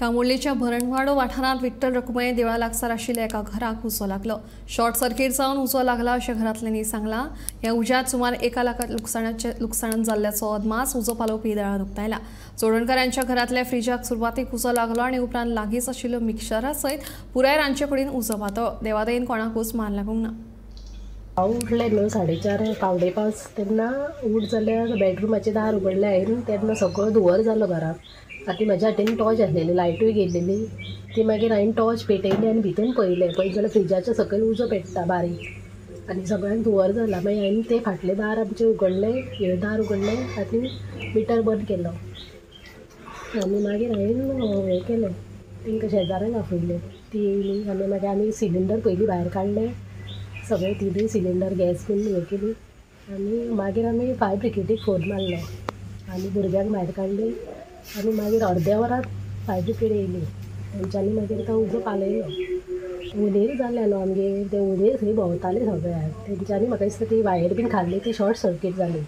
कामुर्लेच्या भरणवाडो वाठारांत विठ्ठल रखुमाई देवळा लागसार आशिल्ल्या एका घराक उजो लागलो. शॉर्ट सर्किट जावन उजो लागला अशें घरांतल्यांनी सांगलां. ह्या उज्यांत सुमार 1 लाखात लुकसाण जाल्ल्याचो अदमास उजो पालोवपी दळान उक्तायला. चोडणकर यांच्या घरांतल्या फ्रिजाक सुरवातीक उजो लागलो आनी उपरांत लागींच आशिल्लो मिक्सरा सयत पुराय रांदचे कुडीन उजो पातळ्ळो. देवादयेन कोणाकूच मार लागूंक ना. हांव उठलें न्हू 4:30 4:45 तेन्ना उठ जाल्यार बेडरुमाचें दार उगडलें हांवें तेन्ना सगळो धुंवर जालो घरांत. आनी म्हज्या हातीन टॉर्च आसलेली, लायटूय गेल्लेली ती. मागीर हांवें टॉर्च पेटयली आनी भितर पळयलें, पळयत जाल्यार फ्रिजाच्या सकयल उजो पेट्टा बारीक आनी सगळ्यांक धुंवर जाला. मागीर हांवें तें फाटलें दार आमचें उगडलें, हें दार उगडलें आनी मिटर बंद केलो आनी मागीर हांवें हें केलें, तांकां शेजाऱ्यांक आपयलें, ती येयली आनी मागीर आमी सिलिंडर पयलीं भायर काडले सगळे, तिनूय सिलिंडर गॅस बीन हें केली आनी मागीर आमी फायर ब्रिगेडीक फोन मारलो आनी भुरग्यांक भायर काडली आनी मागीर अर्द्या वरांत फायर ब्रिगेड येयली. तेंच्यांनी मागीर तो उजो पालयलो. हुंदीर जाले न्हू आमगेर, ते हुंदीर थंय भोंवताले सगळ्याक. तेंच्यांनी म्हाका दिसता ती वायर बीन खाल्ली, ती शॉर्ट सर्कीट जाली.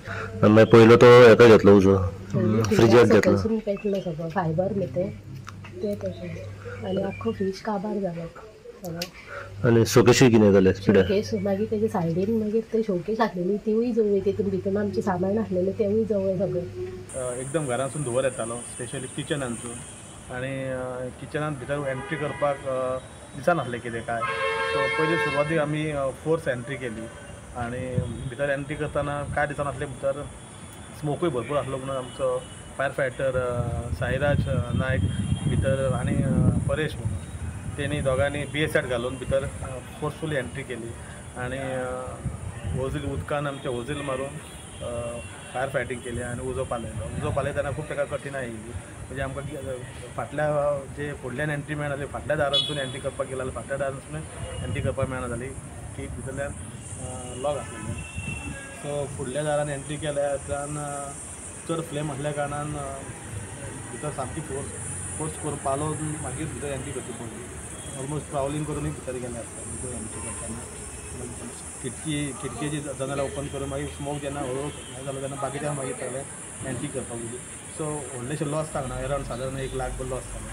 मागीर पयलो तो हेका घेतलो उजो, फ्रिजाक घेतलो, सकयसून पेटलो सगळो फायबर न्ही तें तें तशें आनी आख्खो फ्रीज काबार जालो सगळो. आनी शोकेशूय कितें जालें? शोकेस मागीर तेजे सायडीन मागीर ते शोकेस आसलेली तिवूय जवळ, तितून भितर आमचें सामान आसलेलें तेवूय जवळ सगळें. एकदम घरांतसून धुंवर येतालो, स्पेशली किचनांतसून. आनी किचनांत भितर एंट्री करपाक दिसनासलें कितें काय. सो पयली सुरवातीक आमी फोर्स एंट्री केली आनी भितर एंट्री करतना काय दिसनासलें, भितर स्मोकूय भरपूर आसलो म्हणून आमचो फायर फायटर साईराज नायक भितर आनी परेश म्हणून तेणी दोगांनी BS घालून भितर फोर्सफुली एंट्री केली आनी होजील उदकान आमचे होजील मारून फायर फायटींग केली आनी उजो पालयलो. उजो पालयतना खूब ताका कठीणाय येयली, म्हणजे आमकां फाटल्या जे फुडल्यान एंट्री मेळना जाली, फाटल्या दारांतसून एंट्री करपाक गेले जाल्यार फाटल्या दारांतसून एंट्री करपाक मेळना जाली की भितरल्यान लॉक आसलेलें. सो फुडल्या दारान एंट्री केल्या उपरांत चड फ्लेम आसल्या कारणान भितर सामकी फोर्स करून पालोवन मागीर भितर एंट्री करची पडली. ऑलमोस्ट ट्रावलिंग करूनय भितर गेले आसता. भितर एंट्री करतना खिडकेची जनेलां ओपन करून मागीर स्मोक जेन्ना हळू हें जालो तेन्ना बाकीच्या मागीर सगळें एंट्री करपाक गेली. सो व्हडलेशें लॉस जावंक ना, एरावंड सादारण 1 लाख लॉस जालो.